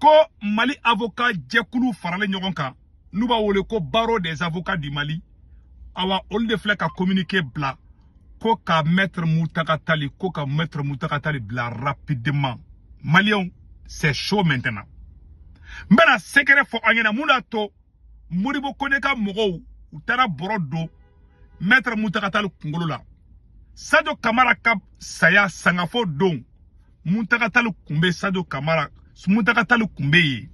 Ko Mali avocat jɛkulu faralen ɲɔgɔn kan, n'u b'a wele ko Barreau des avocats du Mali, awa, olu de filɛ ka communiqué bila ko ka maître Mountaga Tall, ko ka maître Mountaga Tall bila rapidement. Maliyɛnw, c'est chaud maintenant. N bɛna secret fɔ an ɲɛna mun y'a to Modibo Kone ka mɔgɔw u taara bɔrɔ don maître Mountaga Tall kunkolo la. Sadio Kamara ka saya sangafo don, Mountaga Tall kun bɛ Sadio Kamara, Mountaga Tall kun bɛ yen.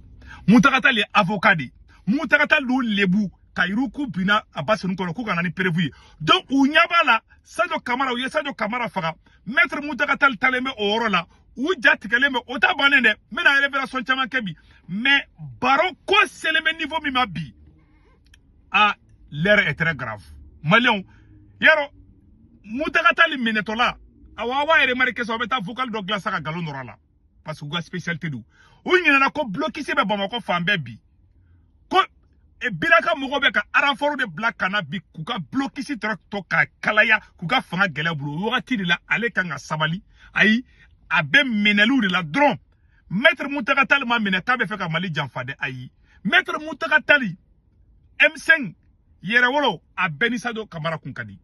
Mountaga Tall ye avocat de ye. Mountaga Tall y'u lebu ka yuruku binna a ba sen kɔrɔ k'u ka na ni preuve ye. Donc u ɲɛ b'a la, Sadio Kamara, u ye Sadio Kamara faga, maître Mountaga Tall talen bɛ o yɔrɔ la, u ja tigɛlen bɛ. O ta bannen dɛ, n bɛna révélation caman kɛ bi. Mais baro ko selen bɛ niveau min ma bi, ah, l'heure est très grave. Maliyɛnw, yarɔ Mountaga Tall minɛtɔla, awa, aw b'a remarqué sa, aw bɛ taa vocal dɔ dilan sa ka nkalon nɔrɔ a la, parce que u ka spécialité don. U ɲinɛna ko blocus bɛ Bamakɔ fan bɛɛ bi, ko Biraka mɔgɔw bɛ ka renfort de bila ka na bi k'u ka blocus tɔrɔ tɔ ka kalaya, k'u ka fanga gɛlɛya bolo. O wagati de la, ale kan ka sabali. Ayi, a bɛ minɛliw de la dɔrɔn. Maître Mountaga Tall ma minɛ k'a bɛ fɛ ka Mali janfa dɛ. Ayi, maître Mountaga Tall, M5 yɛrɛwolo, a bɛɛ ni Sadio Kamara kun ka di.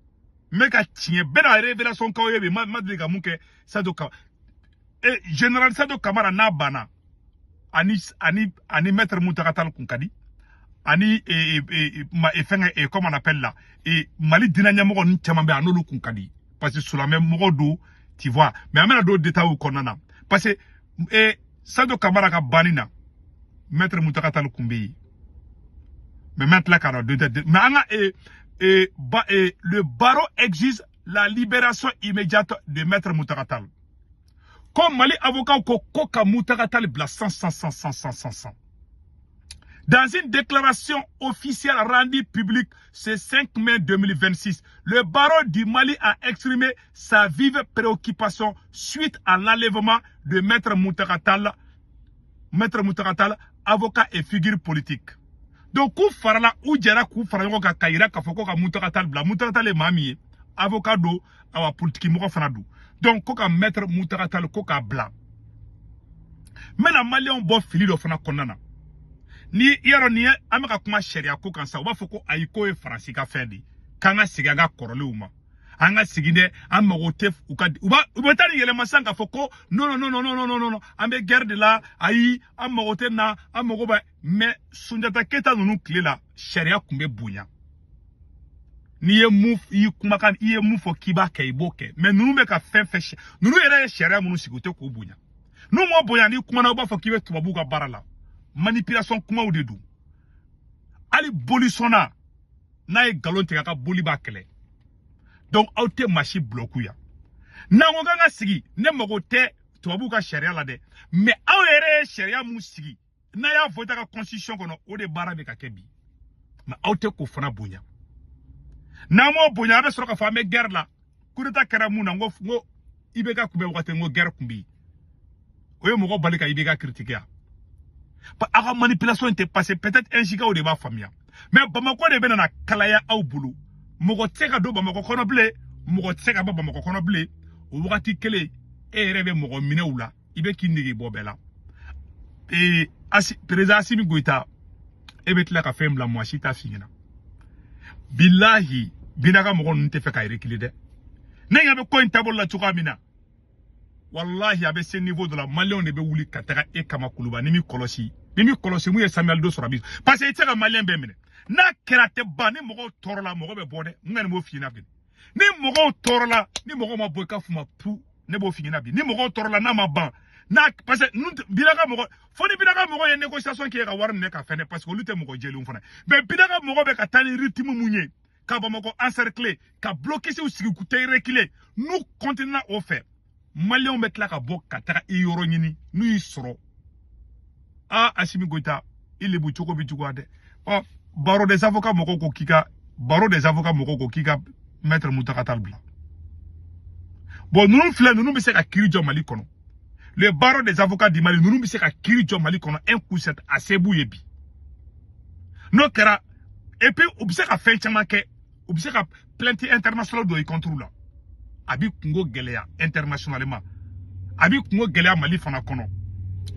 N bɛ ka tiɲɛ bɛɛ na révélation k'aw ye bi. Ma deli ka mun kɛ Sadio Kamara, général Sadio Kamara n'a banna, ani maître Mountaga Tall kun ka di, ani ma fɛngɛ, comment on appelle là, Mali diinɛ ɲɛmɔgɔ ninnu caman bɛ yen, a n'olu kun ka di, parce que silamɛ mɔgɔ don, tu vois. Mais an bɛna don détail kɔnɔna na, parce que Sadio Kamara ka banni na, maître Mountaga Tall kun bɛ yen. Mais maintenant ka na don, mais an ka ba, le barreau exige la libération immédiate de maître Mountaga Tall. Ko Mali avocat ko ka Mountaga Tall bila 100 100 100 100 100 100 100. Dans une déclaration officielle rendue publique ce 5 mai 2026, le barreau du Mali a exprimé sa vive préoccupation suite à l'enlèvement de Maître Mountaga Tall, Maître Mountaga Tall, avocat et figure politique. Donc, k'u farala, u jɛra k'u fara ɲɔgɔn kan ka yira k'a fɔ ko ka Mountaga Tall bila. Mountaga Tall ye maa min ye, avocat don, awa, politique mɔgɔ fana don. Donc, ko ka Maître Mountaga Tall, ko k'a bila. N bɛna maliyɛnw bɔ fili dɔ fana kɔnɔna na. Ni i y'a dɔn nin ye, an bɛ ka kuma sariya ko kan sa, u b'a fɔ ko ayi, k'o ye Faransi ka fɛn de ye, k'an ka segin an ka kɔrɔlenw ma, an ka segin dɛ, an mago tɛ u ka u b'a u bɛ taa nin yɛlɛma sisan k'a fɔ ko non, non, non, non, non, non, non, an bɛ guerre de la, ayi, an mago tɛ na, an mago bɛ. Mais Sunjata Keyita ninnu tile la, sariya tun bɛ bonya. N'i ye mun i ye kumakan, i ye mun fɔ k'i b'a kɛ, i b'o kɛ. Mais ninnu bɛ ka fɛn fɛn, ninnu yɛrɛ ye sariya minnu sigi, u tɛ k'o bonya. N'u m'o bonya, n'i kumana, u b'a fɔ k'i bɛ tubabuw ka baara la. Manipulation kumaw de don. Hali bolisɔnna n'a ye nkalon tigɛ, a ka boli b'a kɛlɛ. Donc aw tɛ maa si bloquer yan. N'an ko k'an ka sigi, ne mago tɛ tubabuw ka sariya la dɛ, mais aw yɛrɛ ye sariya mun sigi, n'a y'a voté ka constitution kɔnɔ, o de baara bɛ ka kɛ bi. Mais aw tɛ k'o fana bonya. N'an m'o bonya, a bɛ sɔrɔ k'a fɔ an bɛ guerre la. Coup d'état kɛra mun na? N ko IBK kun bɛ wagati, n ko guerre kun bɛ yen, o ye mɔgɔ bali ka IBK critiquer yan. Aw ka manipulation tɛ passer. Peut-être NJK de b'a faamuya, mais Bamakɔ de bɛ na kalaya aw bolo. Mɔgɔ tɛ se ka don Bamakɔ kɔnɔ bilen, mɔgɔ tɛ se ka bɔ Bamakɔ kɔnɔ bilen. O wagati kelen, e yɛrɛ bɛ mɔgɔ minɛ u la, i bɛ k'i nege bɔ bɛɛ la. Asi, président Assimi Goïta, e bɛ tila ka fɛn bila, mɔgɔ si t'a f'i ɲɛna. Bilahi, bina ka mɔgɔ ninnu tɛ fɛ ka reculer dɛ. Ne ɲɛ bɛ ko in taabolo la cogoya min na, wallahi, a bɛ se niveau dɔ la, maliyɛnw de bɛ wuli ka taga e kama Kuluba. Ni mi kɔlɔsi, ni mi kɔlɔsi, mun ye Samuel Doe sɔrɔ a bi, parce que i tɛ se ka maliyɛn bɛɛ minɛ. N'a kɛra tɛ ban, ni mɔgɔw tɔɔrɔla, mɔgɔ bɛ bɔ dɛ. N kɔni b'o f'i ɲɛna bi, ni mɔgɔw tɔɔrɔla, ni mɔgɔw ma bɔ, i ka f'u ma pu. Ne b'o f'i ɲɛna bi, ni mɔgɔw tɔɔrɔla, n'a ma ban n'a, parce que ninnu Binaka mɔgɔ, fo ni Binaka mɔgɔ ye négociation kɛ ka wari minɛ ka fɛnɛ, parce que olu tɛ mɔgɔ jɛlenw fana. Mais Binaka mɔgɔ bɛ ka taa ni rythme mun ye, ka Bamakɔ encercler, ka blocus sigi k'u tɛ reculer, n'u continuer o fɛ, maliyɛnw bɛ tila ka bɔ ka taga i yɔrɔ ɲini. N'u y'i sɔrɔ, ah, Assimi Goïta, i lebu cogo bɛ juguya dɛ. Ɔ, barreau des avocats mɔgɔw ko k'i ka, barreau des avocats mɔgɔw ko k'i ka maître Mountaga Tall bila. Bon, ninnu filɛ, ninnu bɛ se ka kiiri jɔ Mali kɔnɔ. Le barreau des avocats du Mali, ninnu bɛ se ka kiiri jɔ Mali kɔnɔ un coup set, a se b'u ye bi. N'o kɛra, et puis u bɛ se ka fɛn caman kɛ, u bɛ se ka plainte internationale dɔ i contre la. A bɛ kungo gɛlɛya internationalement, a bɛ kungo gɛlɛya Mali fana kɔnɔ.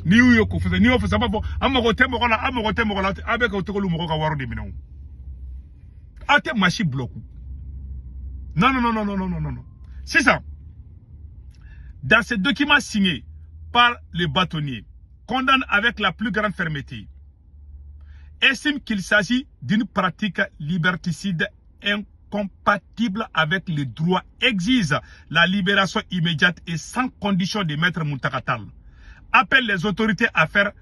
N'i y'u ye k'o fɔ, n'i y'o fɔ, a b'a fɔ an mago tɛ mɔgɔ la, an mago tɛ mɔgɔ la. A bɛ k'o tɔgɔ mɔgɔ ka wari de minɛ o. Aw tɛ maa si bloquer. Non, non, non, non, non, non, non, non. Sisan, dans ce document signé par le bâtonnier, condamne avec la plus grande fermeté, estime qu'il s'agit d'une pratique liberticide incompatible avec le droit, exige la libération immédiate et sans condition de Maître Mountaga Tall. Appelle les autorités à faire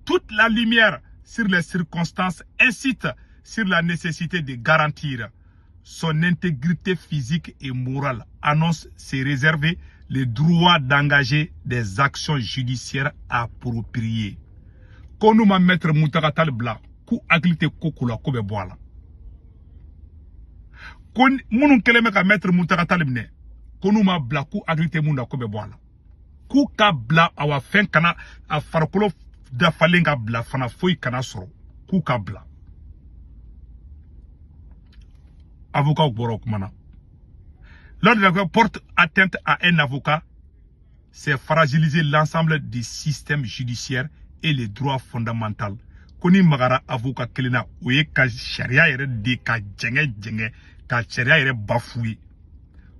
toute la lumière sur les circonstances, insiste sur la nécessité de garantir son intégrité physique et morale, annonce se réserver le droit d'engager des actions judiciaires appropriées. Ko n'u ma Maître Mountaga Tall bila, k'u hakili tɛ ko ko la, ko bɛ bɔ a la. Ko minnu kɛlen bɛ ka Maître Mountaga Tall minɛ, ko n'u ma bila, k'u hakili tɛ mun na, ko bɛ bɔ a la. K'u ka bila, awa, fɛn kana a farikolo dafalen ka bila fana, foyi kana sɔrɔ, k'u ka bila. Avocat bɔra o kuma na. Lors de la porte atteinte à un avocat, c'est fragiliser l'ensemble du système judiciaire et les droits fondamentaux. Ko ni magara avocat kelen na, o ye ka sariya yɛrɛ de ka jɛngɛ jɛngɛ, ka sariya yɛrɛ bafouer.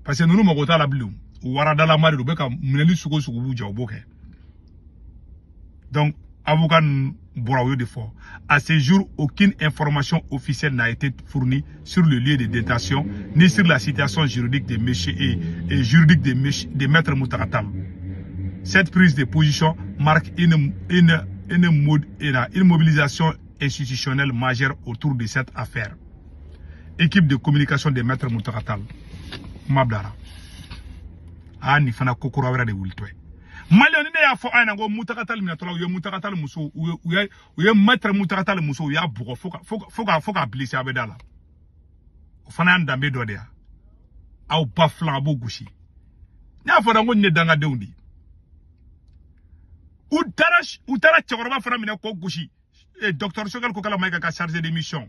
Parce que ninnu mago t'a la bilen, u waradalama de don, u bɛ ka minɛli sugu o sugu b'u jɛ, u b'o kɛ. Donc avocat ninnu bɔra, o y'o de fɔ. À ce jour, aucune information officielle n'a été fournie sur le lieu de détention ni sur la situation juridique de monsieur et juridique de monsieur, de Maître Mountaga Tall. Cette prise de position marque une mobilisation institutionnelle majeure autour de cette affaire. Équipe de communication de Maître Mountaga Tall. Kuma bilara. Aa, nin fana ko kura wɛrɛ de wulitɔ ye. Maliyɛn, ni ne y'a fɔ a ɲɛna ko Mountaga Tall minɛtɔla, u ye Mountaga Tall muso, u ye Maître Mountaga Tall muso, u y'a bugɔ fo ka blessé a bɛ da la. O fana y'an danbe dɔ de ye. Aw ba filan, a b'o gosi. Ne y'a fɔ dɛ, n ko nin ye dangadenw de ye. U taara cɛkɔrɔba fana minɛ k'o gosi. Docteur Choguel Kokalla Maïga ka chargé de mission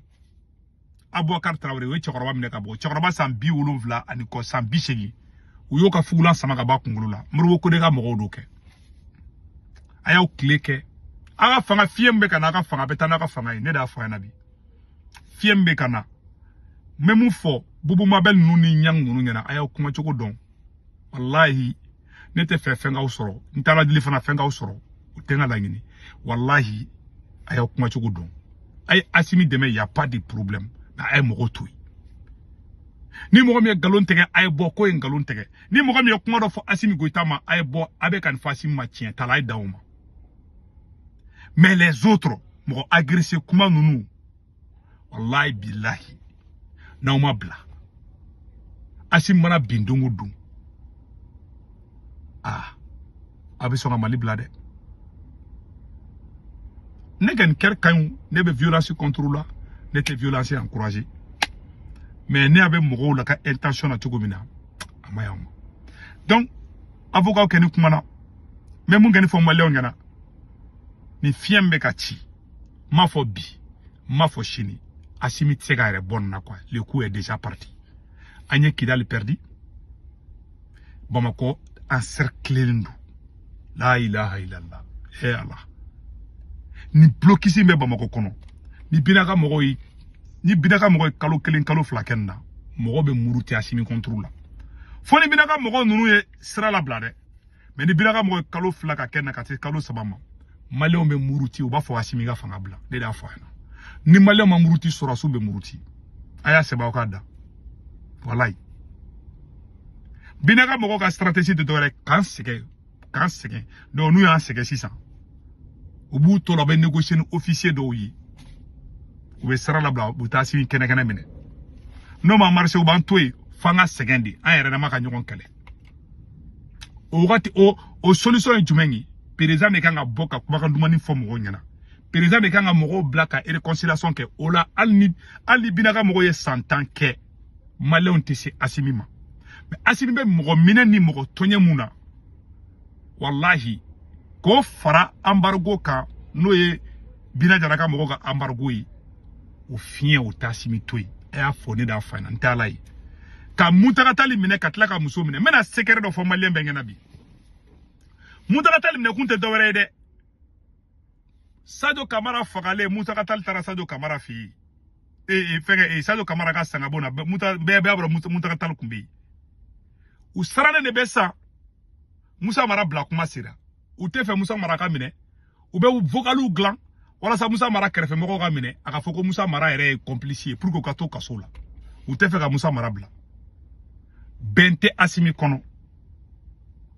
Aboubacar Traoré, o ye cɛkɔrɔba minɛ ka bɔ. Cɛkɔrɔba san 70 ani kɔ, san 80, u y'o ka fugulan sama ka bɔ a kunkolo la. Modibo Kone ka mɔgɔw d'o kɛ. A y'aw tile kɛ a ka fanga. Fiɲɛ min bɛ ka na, a ka fanga bɛ taa n'a ka fanga ye. Ne de y'a fɔ a ɲɛna bi, fiɲɛ min bɛ ka na, n bɛ mun fɔ Bubu Mabel ninnu ni ɲang ninnu ɲɛna? A y'aw kumacogo dɔn. Walahi, ne tɛ fɛ fɛn k'aw sɔrɔ, n t'a ladili fana fɛn k'aw sɔrɔ, o tɛ n ka laɲini. Walahi, a y'aw kumacogo dɔn. A ye Assimi dɛmɛ, y a pas de problème, mais a ye mɔgɔw to yen. Ni mɔgɔ min ye nkalon tigɛ, a ye bɔ k'o ye nkalon tigɛ. Ni mɔgɔ min ye kuma dɔ fɔ Assimi Goïta ma, a ye bɔ a bɛ ka nin fɔ Assimi ma, tiɲɛ t'a la, a ye dan o ma. Mais les autres, mɔgɔ agressé kuma ninnu, walahi bilahi, n'aw ma bila, Assimi mana bin don o don, aa, a bɛ sɔn ka Mali bila dɛ. Ne kɔni kɛra ka ɲi, ne bɛ violence contre la, ne tɛ violence encourager, mais ne a bɛ mɔgɔw la ka intention na cogo min na, a ma ɲi ma. Donc avocat kɛ ni kuma na, n bɛ mun kɛ ni fɔ maliyɛnw ɲɛna? Nin fiɲɛ min bɛ ka ci, n m'a fɔ bi, n m'a fɔ sini, Assimi tɛ se k'a yɛrɛ bɔ nin na quoi. Le coup est déjà parti. An ye Kidali perdu, Bamakɔ encerclé don. La ilaha illallah, eh Allah. Ni blocus bɛ Bamakɔ kɔnɔ, ni bina ka mɔgɔw ye, ni bina ka mɔgɔ ye kalo 1, kalo 2 kɛ nin na, mɔgɔ bɛ muruti Assimi contre la. Fo ni bina ka mɔgɔ ninnu ye sira labila dɛ. Mais ni bina ka mɔgɔ ye kalo 2 ka kɛ nin na, ka se kalo 3 ma, maliyɛnw bɛ muruti, u b'a fɔ Assimi ka fanga bila. Ne de y'a fɔ a ɲɛna, ni maliyɛnw ma muruti, sɔrɔsiw bɛ muruti. A y'a sɛbɛn aw k'a da. Walayi, bina ka mɔgɔw ka stratégie tɛ dɔwɛrɛ k'an sɛgɛn, k'an sɛgɛn. Donc n'u y'an sɛgɛn sisan, u b'u to la, u bɛ négocier ni officier dɔw ye, u bɛ sira labila, u bɛ taa Assimi kɛnɛ kɛnɛ minɛ. N'o ma marché, u b'an to yen f'an ka sɛgɛn de, an yɛrɛ dama ka ɲɔgɔn kɛlɛ. O wagati, o solution ye jumɛn ye? Président de kan ka bɔ ka kumakan dumani fɔ mɔgɔw ɲɛna. Président de kan ka mɔgɔw bila ka réconciliation kɛ. O la, hali ni bina ka mɔgɔw ye san 10 kɛ, maliyɛnw tɛ se Assimi ma. Mais Assimi bɛ mɔgɔ minɛ ni mɔgɔ tɔɲɛ mun na, walahi, k'o fara embargo kan, n'o ye Bina Jara ka mɔgɔw ka embargo ye, o fiɲɛ o tɛ Assimi to yen. A y'a fɔ, ne de y'a fɔ a ɲɛna, n tɛ ala ye ka Mountaga Tall minɛ ka tila ka muso minɛ. N bɛna secret dɔ fɔ maliyɛn bɛɛ ɲɛna bi. Mountaga Tall minɛ kun tɛ dɔwɛrɛ ye dɛ. Sadio Kamara fagalen, Mountaga Tall taara Sadio Kamara fɛ yen. Ee fɛnkɛ, Sadio Kamara ka sangabon na, Muta bɛɛ b'a dɔn Mountaga Tall tun bɛ yen. U sirannen de bɛ sa Musa Mara bila kuma sera. U tɛ fɛ Musa Mara ka minɛ. U bɛ vocaliw dilan walasa Musa Mara kɛrɛfɛmɔgɔw ka minɛ, a ka fɔ ko Musa Mara yɛrɛ ye complice ye pour que u ka to kaso la. U tɛ fɛ ka Musa Mara bila. Bɛn tɛ Asimi kɔnɔ.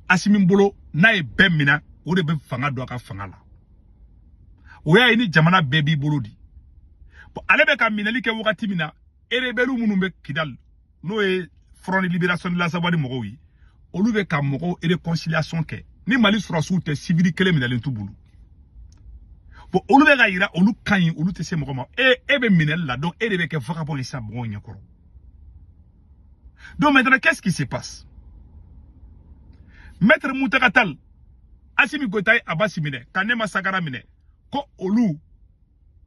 Asimi bolo, n'a ye bɛɛ minɛ, o de bɛ fanga don a ka fanga la. O y'a ye ni jamana bɛɛ b'i bolo di. Bon, ale bɛ ka minɛli kɛ wagati min na, rebelle minnu bɛ Kidal, n'o ye Front de Libération de l'Azawad mɔgɔw ye, olu bɛ ka mɔgɔw réconciliation kɛ. Ni Mali sɔrɔsiw tɛ, civil kelen minɛlen t'u bolo. Bon, olu bɛ ka yira olu ka ɲi, olu tɛ se mɔgɔ ma. E bɛ minɛli la, donc e de bɛ kɛ vagabond ye sisan mɔgɔw ɲɛkɔrɔ. Donc maintenant, qu'est-ce qui se passe? Maître Mountaga Tall, Assimi Goïta ye Abasi minɛ ka Nema Sagara minɛ ko olu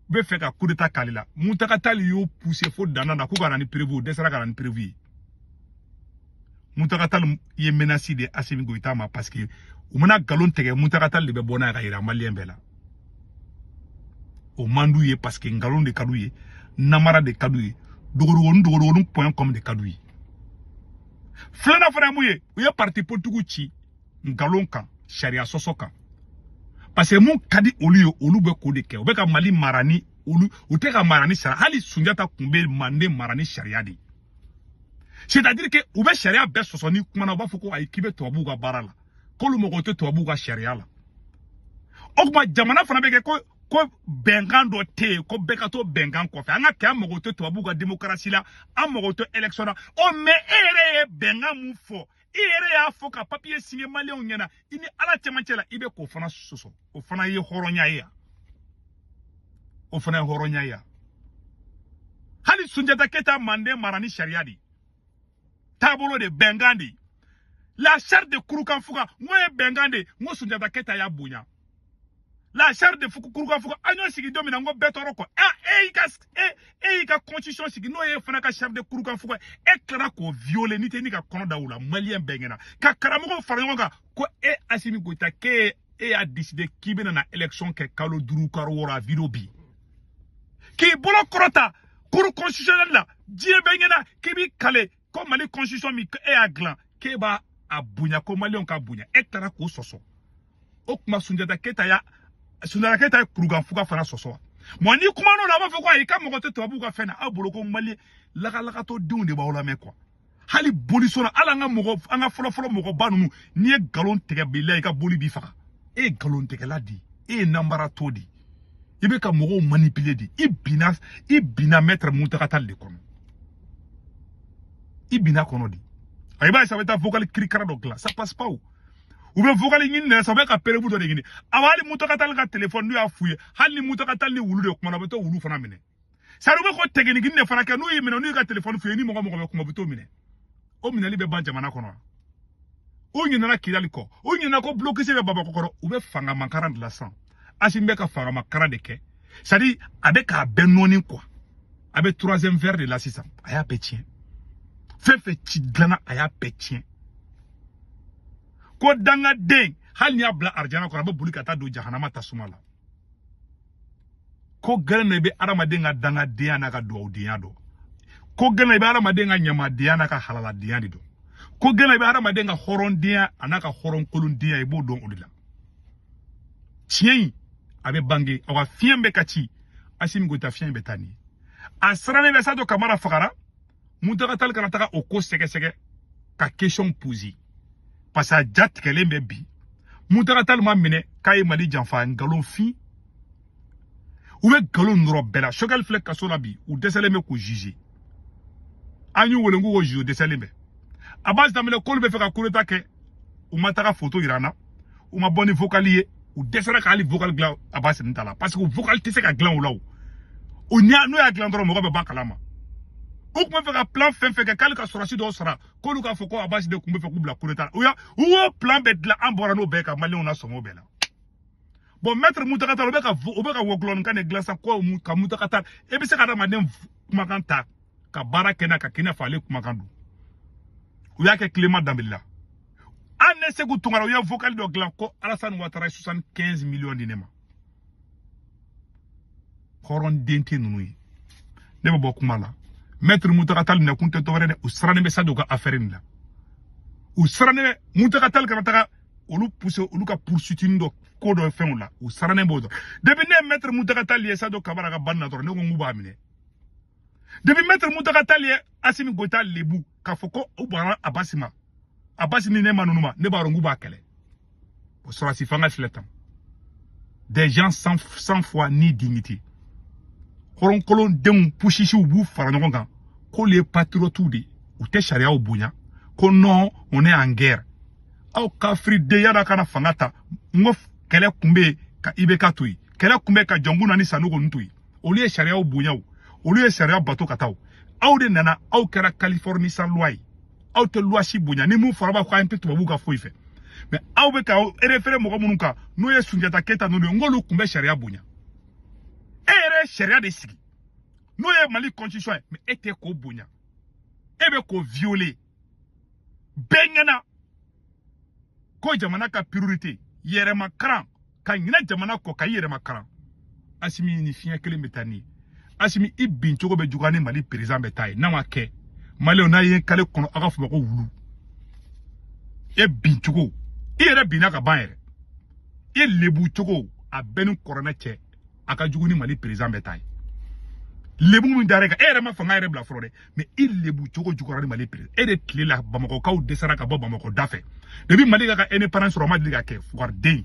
bɛ fɛ ka coup d'état k'ale la. Mountaga Tall y'o pousser fo danna na k'u ka na ni preuve, u dɛsɛra ka na ni preuve ye. Mountaga Tall ye menace de Assimi Goïta ma, parce que u mana nkalon tigɛ, Mountaga Tall de bɛ bɔ n'a ye ka yira malien bɛɛ la. O man d'u ye, parce que nkalon de ka d'u ye, namara de ka d'u ye, dogodogonin dogodogonin point com de ka d'u ye. Filanan fana ye mun ye? U ye parti politique ci nkalon kan, sariya sɔsɔ kan, parce que mun ka di olu ye, olu bɛ k'o de kɛ. U bɛ ka Mali mara ni olu, u tɛ ka mara ni sariya. Hali Sunjata tun bɛ Manden mara ni sariya de ye. C'est à dire que u bɛ sariya bɛɛ sɔsɔ. Ni kumana, u b'a fɔ ko ayi, k'i bɛ tubabuw ka baara la, k'olu mago tɛ tubabuw ka sariya la. O tuma jamana fana bɛ kɛ ko bɛnkan dɔ tɛ yen, ko bɛɛ ka to bɛnkan kɔfɛ. An ka kɛ, an mago tɛ tubabuw ka démocratie la, an mago tɛ élection na. Ɔ, mais e yɛrɛ ye bɛnkan mun fɔ? I yɛrɛ y'a fɔ ka papier signé maliyɛnw ɲɛna, i ni Ala cɛmancɛ la, i bɛ k'o fana sɔsɔ. O fana ye hɔrɔnya ye yan? O fana ye hɔrɔnya ye yan? Hali Sunjata Keyita, Manden mara ni sariya de ye, taabolo de, bɛnkan de ye. La charte de Kurukanfuga, n ko ye bɛnkan de ye, n ko Sunjata Keyita y'a bonya. La charte de Kurukanfuga, an y'o sigi don min na, n ko bɛɛ tɔɔrɔ kɔ. E y'i ka e y'i ka constitution sigi, n'o ye fana ka charte de Kurukanfuga, e tilara k'o violer. N'i tɛ ni ka kɔnɔ da o la malien bɛɛ ɲɛna, ka karamɔgɔw fara ɲɔgɔn kan ko e Asimi Goïta, k'e e y'a décidé k'i bɛna na élection kɛ kalo 5, kalo 6, a vidéo bi k'i bolo kɔrɔta cour constitutionnelle la diɲɛ bɛɛ ɲɛna, k'i b'i kale ko Mali constitution min e y'a dilan, k'e b'a a bonya, ko maliyɛnw ka bonya, e taara k'o sɔsɔ. O tuma Sunjata Keyita ye Kurukanfuga fana sɔsɔ wa? Mɔ ni kuma n'o la, a b'a fɔ ko ayi, k'a mago tɛ tubabuw ka fɛn na. Aw bolo ko mali lagalakatɔ denw de b'aw lamɛn quoi. Hali boliso la, hali an ka mɔgɔ, an ka fɔlɔfɔlɔ mɔgɔba ninnu, n'i ye nkalon tigɛ bilayi, i ka boli b'i faga. E ye nkalon tigɛla de ye, e ye nanbaratɔ de ye, i bɛ ka mɔgɔw manipuler de. I binna maître Mountaga Tall de kɔnɔ, i binna kɔnɔ de. A i b'a ye sa, a bɛ taa vocal kirikara dɔ dilan, ça passe pas. O u bɛ vocal ɲini de sa, u bɛ ka preuve dɔ de ɲini. Awa, hali Mountaga Tall ka téléphone, n'u y'a f'u ye, hali ni Mountaga Tall ni wulu de kumana, u bɛ to wulu fana minɛ. Sari u bɛ ko technique de fana kɛ, n'u y'i minɛ, n'u y'i ka téléphone f'u ye, ni mɔgɔ mɔgɔ bɛ kuma, u bɛ t'o minɛ. O minɛli bɛ ban jamana kɔnɔ. U ɲinɛna Kidali kɔ, u ɲinɛna ko blocus bɛ Bamakɔ kɔrɔ. U bɛ fanga makaran de la sisan. Asimi bɛ ka fanga makaran de kɛ, c'est à dire a bɛ k'a bɛɛ nɔɔni quoi. A bɛ troisième verre de la sisan, a y'a bɛɛ tiɲɛ. Fɛn fɛn ci dilanna, a y'a bɛɛ tiɲɛ. Ko dangaden, hali n'i y'a bila arijana kɔnɔ, a bɛ boli ka taa don jahanama tasuma la. Ko gɛlɛn na, i bɛ adamaden ka dangadenya n'a ka dugawudenya dɔn. Ko gɛlɛn na, i bɛ adamaden ka ɲamadenya n'a ka halaladenya de dɔn. Ko gɛlɛn na, i bɛ adamaden ka hɔrɔndenya a n'a ka hɔrɔnkolondenya, i b'o dɔn. O de la tiɲɛ in a bɛ bange. Aw ka fiɲɛ bɛ ka ci, Asimi Goïta fiɲɛ bɛ taa nin ye. A sirannen bɛ Sadio Kamara fagara, Mountaga Tall kana taga o ko sɛgɛsɛgɛ ka question poser, parce que a ja tigɛlen bɛ bi. Mountaga Tall ma minɛ k'a ye Mali janfa, nkalon fin. U bɛ nkalon nɔrɔ bɛɛ la. Choguel filɛ kaso la bi, u dɛsɛlen bɛ k'u juger. An y'u wele k'u ko juger, u dɛsɛlen bɛ. Abbas Danbele, k'olu bɛ fɛ ka coup d'état kɛ, u ma taga photo yira an na, u ma bɔ ni vocal ye. U dɛsɛra ka hali vocal dilan Abbas nin ta la, parce que vocal tɛ se ka dilan o la. O n'u y'a dilan dɔrɔn, mɔgɔ bɛ ba kalama. U tun bɛ fɛ ka plan fɛn fɛn kɛ, k'ale ka sɔrɔsi dɔw sara, k'olu k'a fɔ ko Abbas de tun bɛ fɛ k'u bila coup d'état la. U y'o plan bɛɛ dilan, an bɔra n'o bɛɛ ka maliyɛnw na sɔn o bɛɛ la. Bon, maître Mountaga Tall, u bɛ ka wɔkulɔnin de dilan sisan ko ka Mountaga Tall. E bɛ se ka adamaden kumakan ta ka baara kɛ n'a ka k'i n'a fɔ ale kumakan don. U y'a kɛ Clément Danbele la. An ne Segu Tunkara, u ye vocal dɔ dilan ko Alassane Ouattara ye 75 millions di ne ma. Hɔrɔnden tɛ ninnu ye. Ne bɛ bɔ kuma la. Maître Mountaga Tall nakun tɛ dɔwɛrɛ dɛ, u sirannen bɛ Sadio ka affaire nin la. U sirannen bɛ Mountaga Tall kana taga olu pousser olu ka poursuite dɔ ko dɔ fɛnw la, u sirannen b'o dɔn. Depuis ne ye Maître Mountaga Tall ye Sadio Camara ka banni na dɔrɔn, ne ko n k'u b'a minɛ. Depuis Maître Mountaga Tall ye Assimi Goïta lebu k'a fɔ ko u banna Abasi ma, Abasi ni ne ma ninnu ma, ne b'a dɔn k'u b'a kɛlɛ. O sɔrɔsi fanga filɛ tan, des gens sans foi ni dignité, hɔrɔnkolondenw pusisiw b'u fara ɲɔgɔn kan k'olu ye patriotes de, u tɛ sariyaw bonya, ko non, on est en guerre. Aw kafiriden, yala kana fanga ta. N ko kɛlɛ kun bɛ yen ka IBK to yen, kɛlɛ kun bɛ ka Jɔnkuna ni Sanogo ninnu to yen. Olu ye sariyaw bonya, o olu ye sariya bato ka taa. O aw de nana, aw kɛra Californie sans loi ye. Aw tɛ loi si bonya. Ni mun fɔra, b'a fɔ k'an tɛ tubabuw ka foyi fɛ. Mais aw bɛ ka référé mɔgɔ minnu kan, n'o ye Sunjata Keyita ninnu ye, n k'olu tun bɛ sariya bonya. E yɛrɛ ye sariya de sigi, n'o ye Mali constitution ye, mais e tɛ k'o bonya, e bɛ k'o violer bɛɛ ɲɛna. Ko jamana ka priorité yɛrɛma karan, ka ɲinɛ jamana kɔ, ka i yɛrɛma karan. Asimi ni fiɲɛ kelen bɛ taa ni ye. Asimi, i bin cogo bɛ juguya ni Mali président bɛ taa ye. N'a ma kɛ, maliyɛnw, n'a ye kale kɔnɔ, aw ka fɔ ma ko wulu. E bin cogo, i yɛrɛ binna ka ban yɛrɛ. E lebu cogo, a bɛɛ ni kɔrɔnɛ cɛ, a ka jugu ni Mali président bɛ taa ye. Lebu min dara e kan, e yɛrɛ ma fanga yɛrɛ bila fɔlɔ dɛ, mais i lebu cogo juguyara ni Mali président. E de tile la, bamakɔkaw dɛsɛra ka bɔ Bamakɔ da fɛ. Depuis Mali ka indépendance sɔrɔ, a ma deli ka kɛ. Fugariden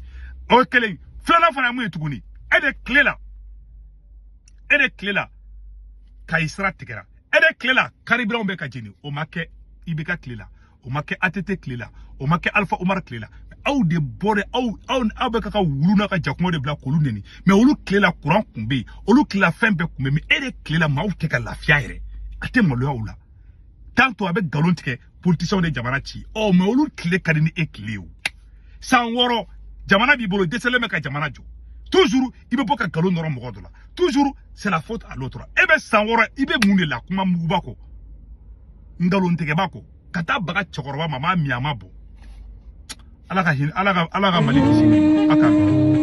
o ye kelen. Filanan fana ye mun ye tuguni? E de tile la, e de tile la Kayi sira tigɛra. E de tile la carburant bɛ ka jeni. O ma kɛ IBK tile la, o ma kɛ ATT tile la, o ma kɛ Alpha Omar tile la. Aw de bɔra, aw bɛ ka wulu n'a ka jakuma de bila k'olu neni. Mais olu tile la, courant kun bɛ yen, olu tile la, fɛn bɛɛ kun bɛ yen. Mais e de tile la, maaw tɛ ka lafiya yɛrɛ. A tɛ maloya o la. Tantôt a bɛ nkalon tigɛ, politiciens de jamana ci. Ɔ, mais olu tile ka di ni e tile ye. O san 6, jamana b'i bolo, dɛsɛlen bɛ ka jamana jɔ. Toujours i bɛ bɔ ka nkalon nɔrɔ mɔgɔ dɔ la, toujours c'est la faute à l'autre. E bɛ san 6, i bɛ mun de la? Kuma muguba kɔ, nkalon tigɛba kɔ, ka taa baga cɛkɔrɔba ma, a m'a min, a ma bɔ. Ala ka hinɛ, Ala ka Mali kisi nin ma. A k'an bɛn.